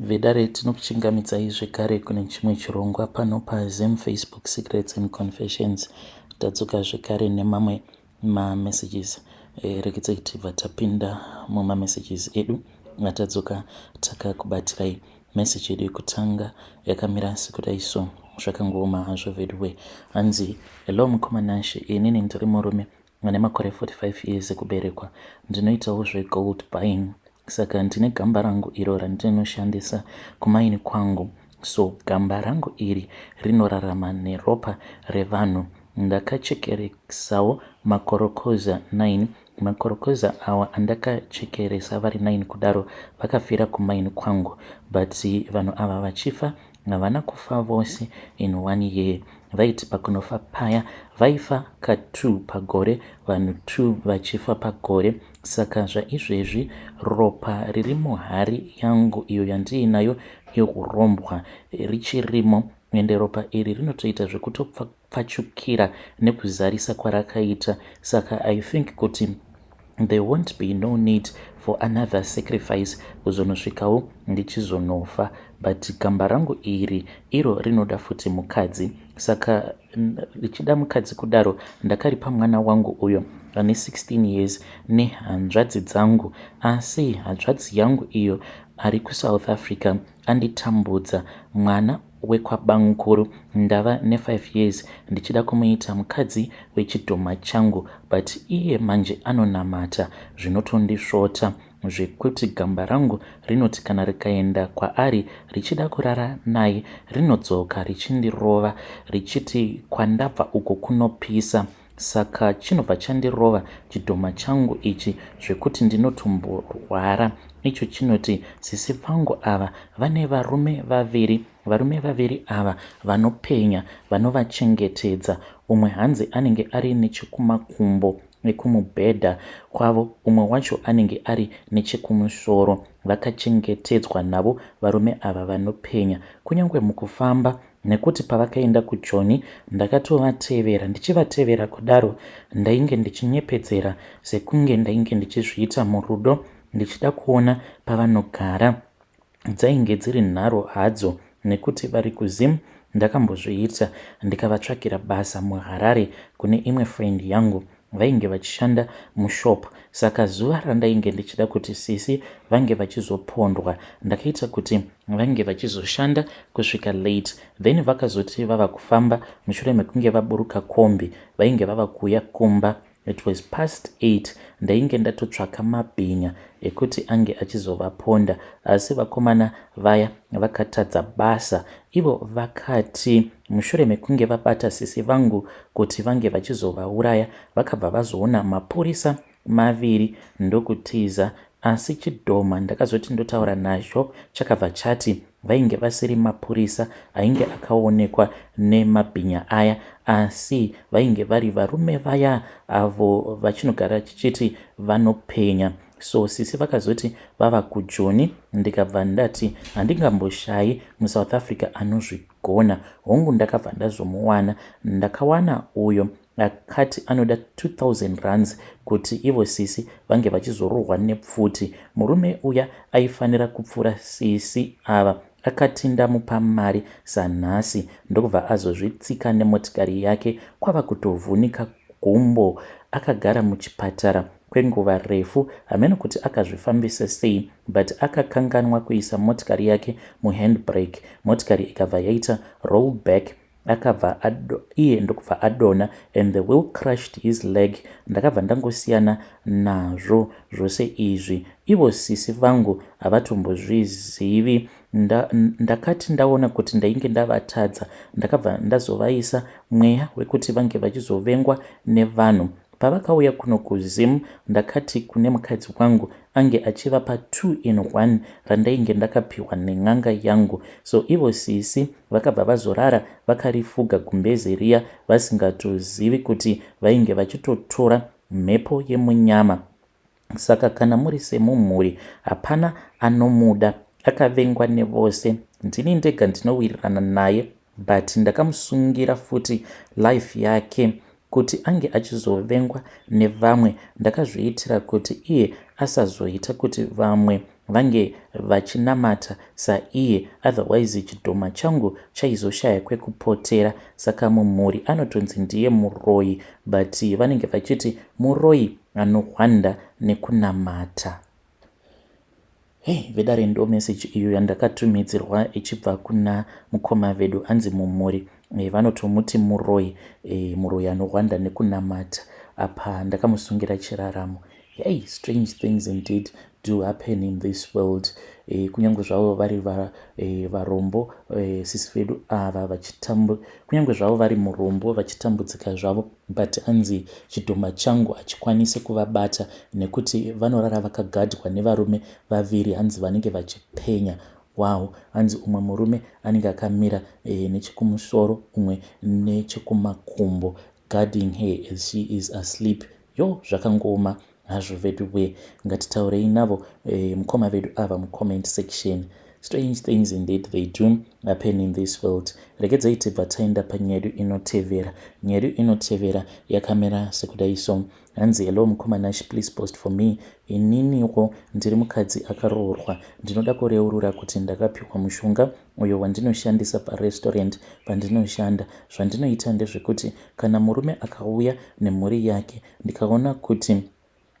Vedare tinokuchingamidzai zvekare kune chimwe chirongwa pano paZim Facebook Secrets and Confessions. Tadzoka zvekare nemamwe mamessages. E, regedzai tibva tapinda mumamessages edu atadzoka takakubatirai. Message yedu yekutanga yakamira sekudai so zvakangooma hazvo veduwe. Hanzi hello mukoma Nashe, inini ndiri murume ane makore 45 years ekuberekwa. Ndinoitawo zvegold buying saka ndine gamba rangu iro randinoshandisa kumaini kwangu. So gamba rangu iri rinorarama neropa revanhu. Ndakachekeresawo makorokoza 9 makorokoza awa andakachekeresa vari 9 kudaro vakafira kumaini kwangu but vanhu ava vachifa havana kufa vose in one year vaiti pakunofa paya vaifa ka2 pagore vanhu 2 vachifa pagore saka zvaizvezvi ropa riri muhari yangu iyo yandiinayo yekurombwa richirimo ende ropa iri rinotoita zvekutopfachukira nekuzarisa kwarakaita saka I think kuti there won't be no need for another sacrifice kuzonosvikawo ndichizonofa but gamba rangu iri iro rinoda futi mukadzi saka richida mukadzi kudaro ndakaripa mwana wangu uyo ane 16 years nehanzvadzi dzangu asi hanzvadzi yangu iyo ari kuSouth Africa anditambudza mwana wekwabankuru ndava ne5 years ndichida kumuita mukadzi wechidhoma changu but iye manje anonamata zvinotondisvota zvekuti gamba rangu rinoti kana rikaenda kwaari richida kurara naye rinodzoka richindirova richiti kwandabva uko kunopisa saka chinobva chandirova chidhoma changu ichi zvekuti ndinotomborwara icho chinoti sisi vangu ava vane varume vaviri varume vaviri ava vanopenya vanovachengetedza umwe hanzi anenge ari nechekumakumbo ekumubhedha kwavo umwe wacho anenge ari nechekumusoro vakachengetedzwa navo varume ava vanopenya kunyange mukufamba nekuti pavakaenda kujoni ndakatovatevera ndichivatevera kudaro ndainge ndichinyepedzera sekunge ndainge ndichizviita murudo ndichida kuona pavanogara dzainge dziri nharo hadzo nekuti vari kuZim ndakambozviita ndikavatsvakira basa muHarare kune imwe friend yangu vainge vachishanda mushop saka zuva randainge ndichida kuti sisi vange vachizopondwa ndakaita kuti vange vachizoshanda kusvika late then vakazoti vava kufamba mushure mekunge vaburuka kombi vainge vava kuuya kumba it was past 8 ndainge ndatotsvaka mabhinya ekuti ange achizovaponda asi vakomana vaya vakatadza basa ivo vakati mushure mekunge vabata sisi vangu kuti vange vachizovauraya vakabva vazoona mapurisa maviri ndokutiza asi chidhoma ndakazoti ndotaura nazvo chakabva chati vainge vasiri mapurisa ainge akaonekwa nemabhinya aya asi vainge vari varume vaya avo vachinogara chichiti vanopenya so sisi vakazoti vava kujoni ndikabva ndati handingamboshayi muSouth Africa anozvigona hongu ndakabva ndazomuwana ndakawana uyo akati anoda 2000 rands kuti ivo sisi vange vachizorohwa nepfuti murume uya aifanira kupfuura sisi ava akati ndamupa mari sanhasi ndokubva azozvitsika nemotikari yake kwava kutovhunika gumbo akagara muchipatara kwenguva refu hameno kuti akazvifambisa sei but akakanganwa kuisa motikari yake muhandbrake motikari ikabva yaita roll back akabva iye ndokubva adonha and the wheel crushed his leg ndakabva ndangosiyana nazvo zvose izvi ivo sisi vangu havatombozvizivi ndakati ndaona kuti ndainge ndavatadza ndakabva ndazovaisa mweya wekuti vange vachizovengwa nevanhu pavakauya kuno kuZim ndakati kune mukadzi wangu ange achivapa 2 in 1 randainge ndakapiwa nen'anga yangu so ivo sisi vakabva vazorara vakarifuga gumbeze riya vasingatozivi kuti vainge vachitotora mhepo yemunyama saka kana muri semumhuri hapana anomuda akavengwa nevose ndini ndega ndinowirirana naye but ndakamusungira futi life yake kuti ange achizovengwa nevamwe ndakazviitira kuti iye asazoita kuti vamwe vange vachinamata saiye otherwise chidhoma changu chaizoshaya kwekupotera. Saka mumhuri anotonzi ndiye muroyi but vanenge vachiti muroyi anohwanda nekunamata. Hey, vedare, ndo message iyo yandakatumidzirwa ichibva kuna mukoma vedu. Hanzi mumhuri vanotomuti muroyi, muroyi anohwanda nekunamata. Apa ndakamusungira chiraramo. Hey, strange things indeed do happen in this world. Kunyange zvavo vari varombo, sisi vedu ava vachitambu, kunyange zvavo vari murombo vachitambudzika zvavo, but hanzi chidhoma changu hachikwanisi kuvabata nekuti vanorara vakagadwa nevarume vaviri, hanzi vanenge vachipenya. Wow, hanzi umwe murume anenge akamira nechekumusoro, umwe nechekumakumbo, guarding her as she is asleep. Yo, zvakangooma hazvo vedu we. Ngatitaurei navo mukoma vedu ava mucomment section. Strange things indeed, they do happen in this world. Regedzai tibva taenda panyaya yedu inotevera. Nyaya yedu inotevera yakamira sekudai so. Hanzi, "Hello mukoma Nash, please post for me. Ininiwo ndiri mukadzi akaroorwa. Ndinoda kureurura kuti ndakapiwa mushonga uyo wandinoshandisa parestaurant pandinoshanda. Zvandinoita ndezvekuti kana murume akauya nemhuri yake, ndikaona kuti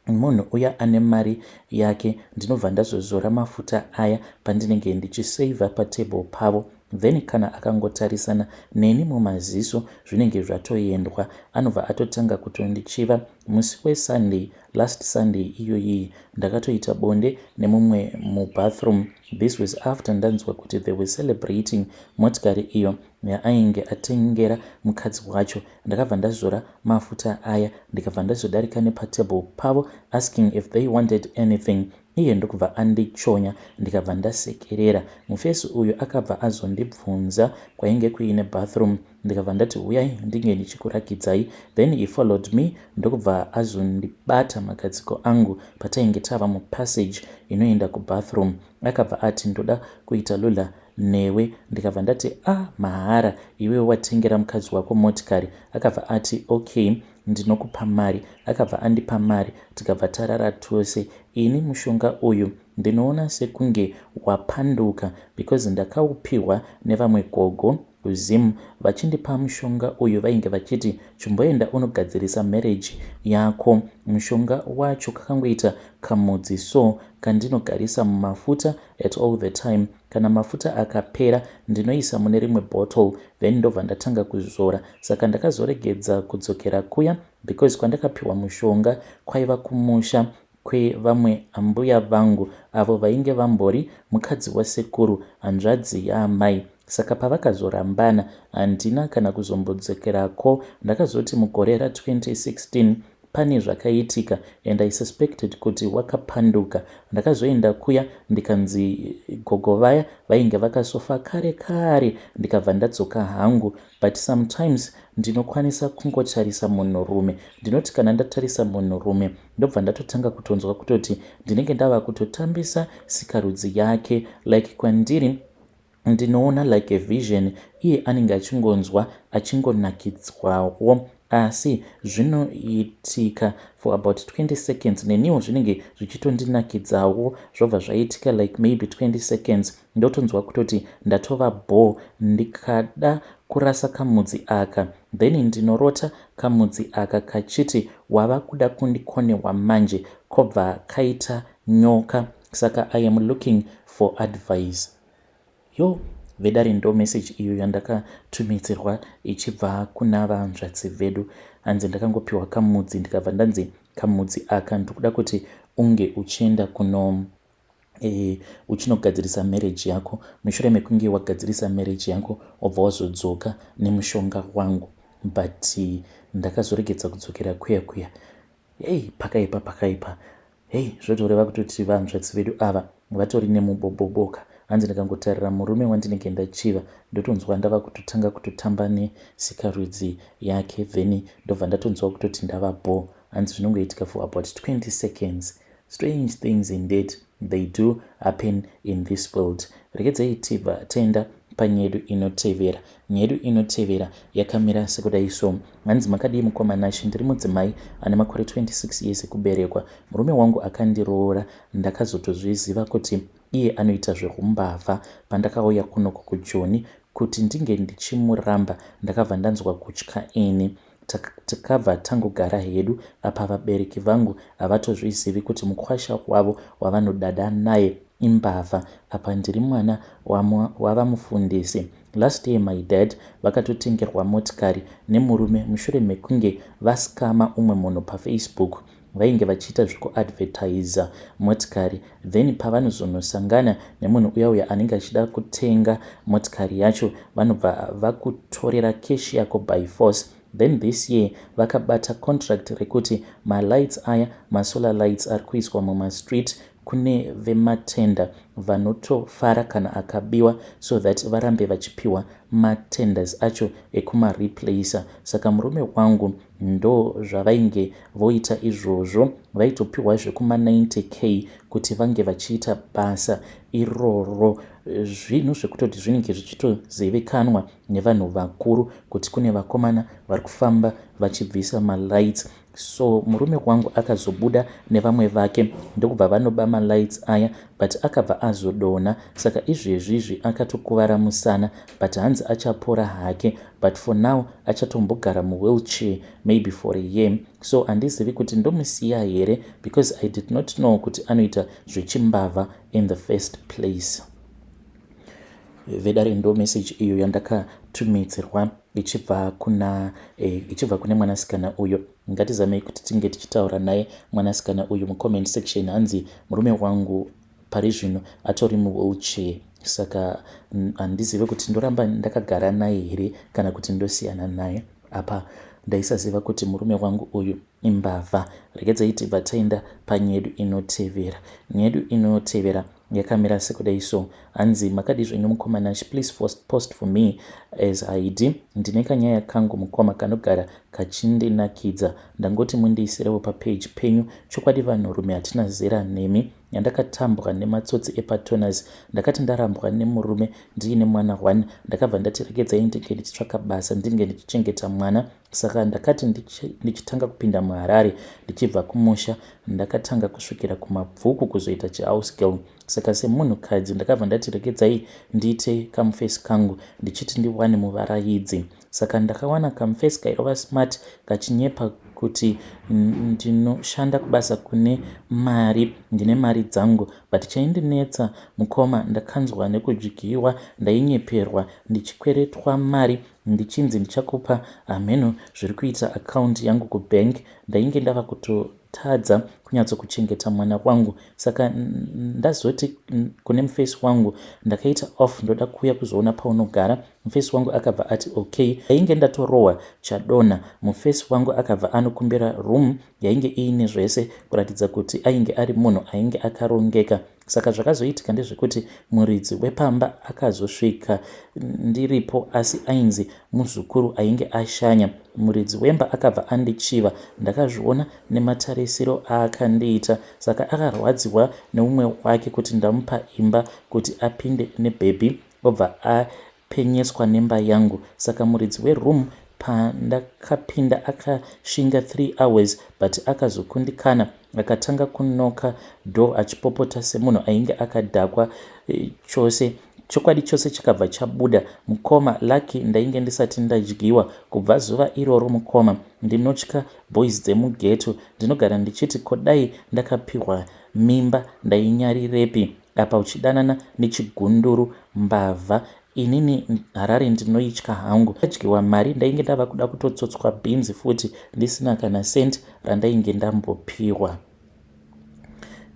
munhu uya ane mari yake, ndinobva ndazozora mafuta aya pandinenge ndichiserva patable pavo. Then kana akangotarisana neni mumaziso, zvinenge zvatoendwa, anobva atotanga kutondichiva. Musi weSunday, last Sunday iyoyiyi, ndakatoita bonde nemumwe mubathroom. This was after ndanzwa kuti they were celebrating motikari iyo yaainge atengera mukadzi wacho. Ndakabva ndazora mafuta aya, ndikabva ndazodarika nepatable pavo asking if they wanted anything. Iye ndokubva andichonya, ndikabva ndasekerera. Mufesi uyu akabva azondibvunza kwainge kuine bathroom, ndikabva ndati uyai ndinge ndichikurakidzai. Then he followed me, ndokubva azondibata magadziko angu patainge tava mupassage inoenda kubathroom. Akabva ati ndoda kuita lula newe. Ndikabva ndati a ah, mahara, iwe watengera mukadzi wako motikari. Akabva ati okay, ndinokupa mari. Akabva andipa mari, tikabva tarara tose. Ini mushonga uyu ndinoona sekunge wapanduka because ndakaupiwa nevamwe gogo kuZim. Vachindipa mushonga uyu vainge vachiti chimboenda unogadzirisa marriage yako. Mushonga wacho kakangoita kamudzi so kandinogarisa mumafuta at all the time. Kana mafuta akapera, ndinoisa mune rimwe bottle, then ndobva ndatanga kuzora. Saka ndakazoregedza kudzokera kuya because kwandakapiwa mushonga kwaiva kumusha kwevamwe ambuya vangu avo vainge vambori mukadzi wasekuru, hanzvadzi yaamai. Saka pavakazorambana, handina kana kuzombodzokerako. Ndakazoti mugore ra2016 pane zvakaitika and I suspected kuti wakapanduka. Ndakazoenda kuya, ndikanzi gogo vaya vainge vakasofa kare kare, ndikabva ndadzoka hangu. But sometimes ndinokwanisa kungotarisa munhurume. Ndinoti kana ndatarisa munhurume, ndobva ndatotanga kutonzwa kutoti ndinenge ndava kutotambisa sikarudzi yake. Like kwandiri ndinoona like a vision, iye anenge achingonzwa achingonakidzwawo, asi zvinoitika for about 20 seconds. Neniwo zvinenge zvichitondinakidzawo. Zvobva zvaitika like maybe 20 seconds, ndotonzwa kutoti ndatova bho. Ndikada kurasa kamudzi aka, then ndinorota kamudzi aka kachiti wava kuda kundikonewa manje, kobva kaita nyoka. Saka I am looking for advice." Yo, vedare, ndo message iyo yandakatumidzirwa ichibva kuna vanzvadzi vedu. Hanzi ndakangopiwa kamudzi, ndikabva ndanzi kamudzi aka ndikuda kuti unge uchienda kuno uchinogadzirisa marriage yako. Mushure mekunge wagadzirisa marriage yako, wobva wazodzoka nemushonga wangu. But ndakazoregedza kudzokera kuya kuya. Hei, pakaipa, pakaipa. Hei, zvotoreva kutoti vanzvadzi vedu ava vatori nemuboboboka. Hanzi ndikangotarira murume wandinenge ndachiva, ndotonzwa ndava kutotanga kutotamba nesikarudzi yake, then ndobva ndatonzwa kutoti ndava bho. Hanzi zvinongoitika for about 20 seconds. Strange things indeed, they do happen in this world. Regedzai tibva taenda panyedu inotevera. Nyedu inotevera yakamira sekudai so. Hanzi makadii mukoma Nashe, ndiri mudzimai ane makore 26 years ekuberekwa. Murume wangu akandiroora ndakazotozviziva kuti iye anoita zvehumbavha pandakauya kunoku kuJoni kuti ndinge ndichimuramba ndakabva ndanzwa kutya ini. Takabva tangogara hedu apa vabereki vangu havatozvizivi kuti mukwasha wavo wavanodada naye imbavha apa ndiri mwana wavamufundisi. Last year my dad vakatotengerwa motikari nemurume mushure mekunge vaskama umwe munhu pafacebook. Vainge vachiita zvekuadvertiser motikari then pavanozonosangana nemunhu uya uya anenge achida kutenga motikari yacho vanobva vakutorera cash yako by force. Then this year vakabata contract rekuti malights aya, masolar lights ari kuiswa mumastreet, kune vematender vanotofara kana akabiwa so that varambe vachipiwa matenders acho ekumareplacer. Saka murume wangu ndo zvavainge voita izvozvo, vaitopiwa zvekuma 90K kuti vange vachiita basa iroro. Zvinhu zvekutoti zvinenge zvichitozivikanwa nevanhu vakuru kuti kune vakomana vari kufamba vachibvisa malights. So murume wangu akazobuda nevamwe vake ndokubva vanoba malights aya, but akabva azodonha. Saka izvezvizvi akatokuvara musana, but hanzi achapora hake, but for now achatombogara muwheelchair maybe for a year. So handizivi kuti ndomusiya here because I did not know kuti anoita zvechimbavha in the first place. Vedare, ndo message iyo yandakatumidzirwa ichibva kune mwanasikana uyo. Ngatizamei kuti tinge tichitaura naye mwanasikana uyu mucomment section. Hanzi murume wangu pari zvino atori muwheelchair, saka handizive kuti ndoramba ndakagara naye here kana kuti ndosiyana naye. Apa ndaisaziva kuti murume wangu uyu imbavha. Regedzai tibva taenda panyedu inotevera. Nyedu inotevera yakamira sekudai so. Hanzi makadi zvenyu mukoma Nash, please post for me as id. Ndine kanyaya kangu mukoma kanogara kachindinakidza, ndangoti mundiisirewo papage penyu. Chokwadi vanhurume hatina zera nemi. Yandakatambwa nematsotsi epatoners, ndakati ndarambwa nemurume ndiine mwana 1, ndakabva ndati regedzai ndinge ndichitsvaka basa ndinge ndichichengeta mwana. Saka ndakati ndichitanga kupinda muHarare ndichibva kumusha, ndakatanga kusvikira kuMabvuku kuzoita chihouse girl. Saka semunhukadzi ndakabva ndati regedzai ndiite kamufesi kangu ndichiti ndiwane muvaraidzi. Saka ndakawana kamufesi kairova smart kachinyepa kuti ndinoshanda kubasa kune mari, ndine mari dzangu. But chaindinetsa mukoma, ndakanzwa nekudyiwa, ndainyeperwa ndichikweretwa mari ndichinzi ndichakupa hameno zviri kuita akaunti yangu kubank. Ndainge ndava kutotadza kunyatsokuchengeta mwana wangu. Saka ndazoti kune mufesi wangu, ndakaita off, ndoda kuuya kuzoona paunogara. Mufesi wangu akabva ati okay. Ainge ndatorohwa chadonha. Mufesi wangu akabva anokumbira room yainge iine zvese kuratidza kuti ainge ari munhu ainge akarongeka. Saka zvakazoitika ndezvekuti muridzi wepamba akazosvika ndiripo, asi ainzi muzukuru ainge ashanya. Muridzi wemba akabva andichiva, ndakazviona nematarisiro aakandiita. Saka akarwadziwa neumwe wake kuti ndamupa imba kuti apinde nebhebhi, obva apenyeswa nemba yangu. Saka muridzi weroom pandakapinda akashinga 3 hours, but akazokundikana. Akatanga kunoka door achipopota semunhu ainge akadhakwa chose. Chokwadi chose chikabva chabuda mukoma. Lucky ndainge ndisati ndadyiwa. Kubva zuva iroro mukoma, ndinotya boys dzemughetto. Ndinogara ndichiti kodai ndakapiwa mimba ndainyarirepi? Apa uchidanana nechigunduru mbavha. Inini Harare ndinoitya hangu. Adyiwa mari, ndainge ndava kuda kutotsotswa bhinzi futi ndisina kana senti randainge ndambopiwa.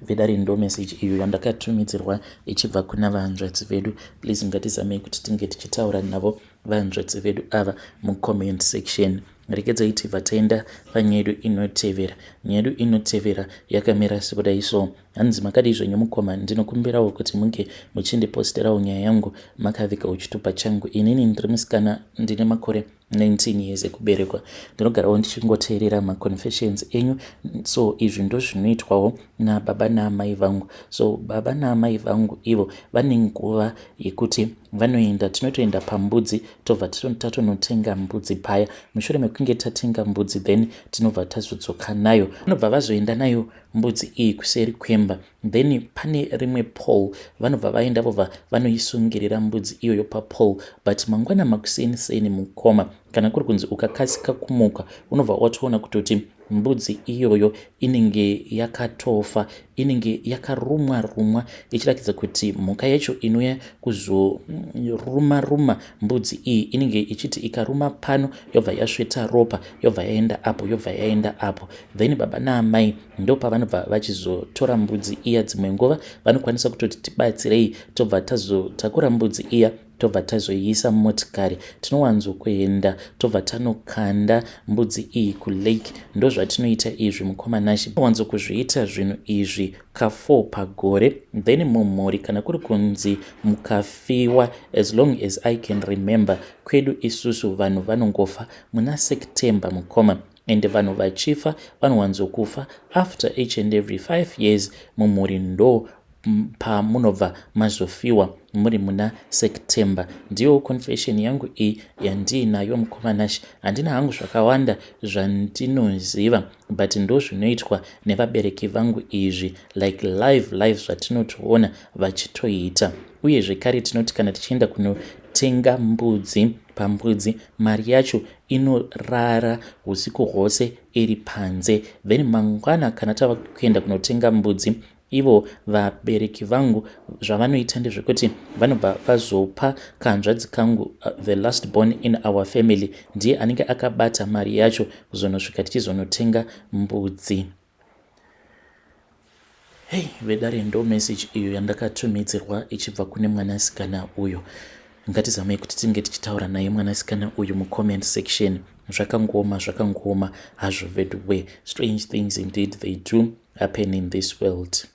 Vedare, ndo message iyo yandakatumidzirwa ichibva kuna vanzvadzi vedu. Please ngatizamei kuti tinge tichitaura navo vanzvadzi vedu ava mucomment section. Regedzai tibva taenda panyedu inotevera. Nyedu inotevera yakamira sekudai so. Hanzi makadii zvenyu mukoma, ndinokumbirawo kuti munge muchindiposterawo nyaya yangu makavigawo chitupa changu. Inini ndiri musikana, ndine makore 19 years ekuberekwa. Ndinogarawo ndichingoteerera maconfessions enyu. So izvi ndo zvinoitwawo nababa naamai vangu. So baba naamai vangu ivo vane nguva yekuti vanoenda, tinotoenda pambudzi, tobva tatonotenga mbudzi paya. Mushure mekunge tatenga mbudzi, then tinobva tazodzoka nayo. Vanobva vazoenda nayo mbudzi iyi kuseri kwemba. Then pane rimwe pole vanobva vaenda, vobva vanoisungirira mbudzi iyoyo papole. But mangwana makuseni seni, mukoma, kana kuri kunzi ukakasika kumuka, unobva watoona kutoti mbudzi iyoyo inenge yakatofa, inenge yakarumwa rumwa, ichiratidza kuti mhuka yacho inouya kuzoruma ruma mbudzi iyi inenge ichiti ikaruma pano, yobva yasveta ropa, yobva yaenda apo, yobva yaenda apo. Then baba naamai ndo pavanobva vachizotora mbudzi iya. Dzimwe nguva vanokwanisa kutoti tibatsirei, tobva tazotakura mbudzi iya, tobva tazoiisa mumotikari. Tinowanzokuenda, tobva tanokanda mbudzi iyi kulake. Ndo zvatinoita izvi, mukoma Nashe. Tinowanzokuzviita zvinhu izvi ka4 pagore. Then mumhuri, kana kuri kunzi mukafiwa, as long as I can remember, kwedu isusu vanhu vanongofa muna September, mukoma. And vanhu vachifa vanowanzokufa after each and every 5 years. Mumhuri ndo pamunobva mazofiwa muri muna September. Ndiyo confession yangu iyi yandiinayo, mukoma Nashe. Handina hangu zvakawanda zvandinoziva, but ndo zvinoitwa nevabereki vangu izvi, like live live zvatinotoona vachitoita. Uye zvekare tinoti kana tichienda kunotenga mbudzi pambudzi, mari yacho inorara usiku hwose iri panze. Then mangwana kana tava kuenda kunotenga mbudzi, ivo vabereki vangu zvavanoita ndezvekuti vanobva vazopa kahanzvadzi kangu, the last born in our family. Ndiye anenge akabata mari yacho kuzonosvika tichizonotenga mbudzi. Hei vedare, ndo message iyo yandakatumidzirwa ichibva kune mwanasikana uyo. Ngatizamei kuti tinge tichitaura naye mwanasikana uyu mucomment section. Zvakangoma, zvakangoma hazvo vedway. Strange things indeed, they do happen in this world.